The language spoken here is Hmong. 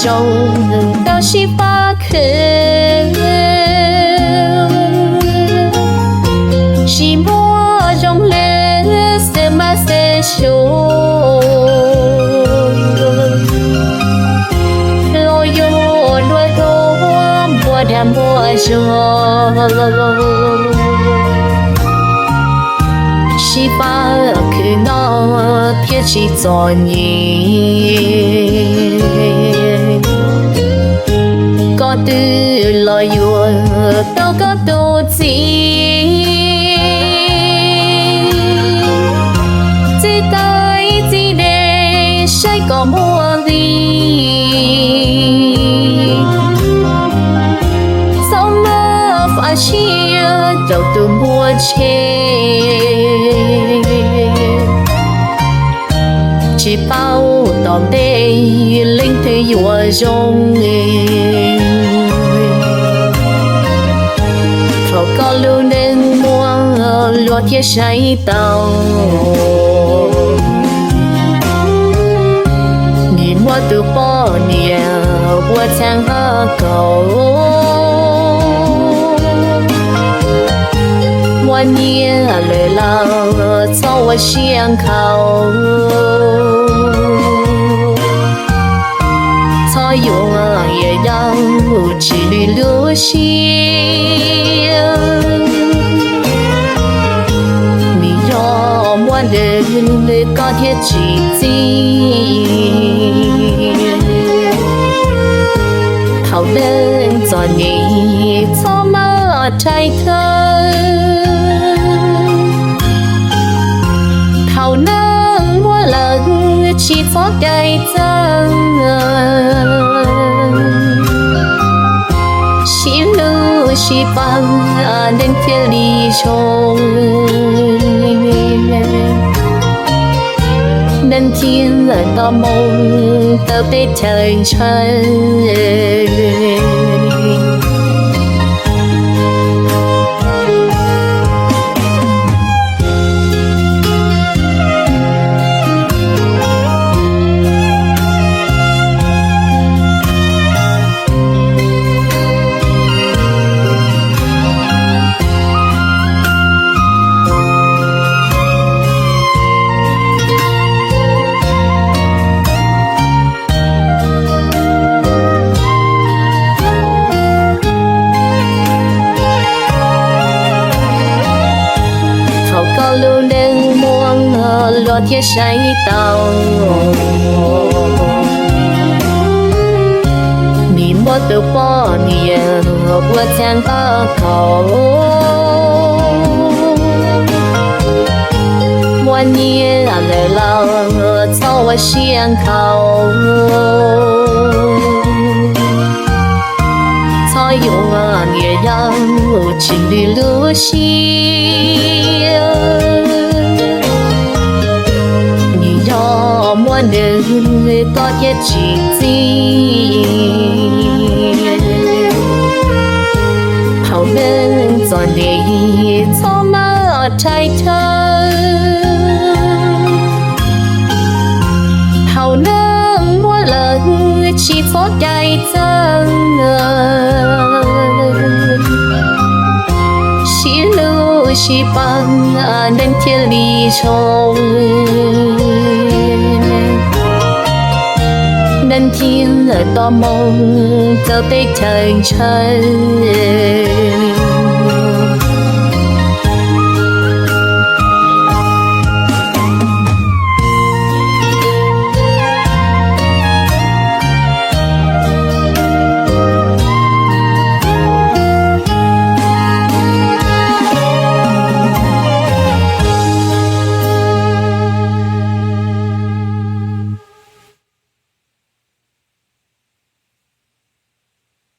Zoo tau sib pab khwv, tsis muaj zoo li xwm mas xwm xyuas, los yuav luag dua npua dag npua zog. Sib pab khwv noj thiaj tsis txom nyem, koj twb los yuav tau koj tus txiv. Txiv taw txiv de, saib kom muaj li, txhob muab faj siab rau tus npua tseg. Tsis paub tom ntej leej twg yuav zoo, thaum koj lub neej muaj luag thiaj saib tau. Nim muaj tus poj niam ua txheeb hab kaum, muaj nyiaj lawm los txhob ua siab nkhaus, txhob yuav yam yam tsis lig lub siab. Nws yog muaj nws, koj thiaj tsis txim. Thaum neej txom nyem txhob muab rhais thawj, thaum neej muaj lawm tsis txhob cais txawj. Sib hlub sib pab neeg thiaj li zoo, neeg thiaj tau moo tau peb chaw ntshaw. Thaum koj lub neej muaj luag thiaj saib tau. Nim muaj tus poj niam ua txheeb hab kaum, muaj nyiaj lawm los txhob ua siab nkhaus, txhob yuav niam yau tsis lig lub siab. Nws yog muaj nws, koj thiaj tsis txim. Thaum neej txom nyem txhob muab rhais thawj, thaum neej muaj lawm tsis txhob cais txawj. Sib hlub sib pab neeg thiaj li zoo, neeg thiaj tau moo tau teb chaws ntshaw.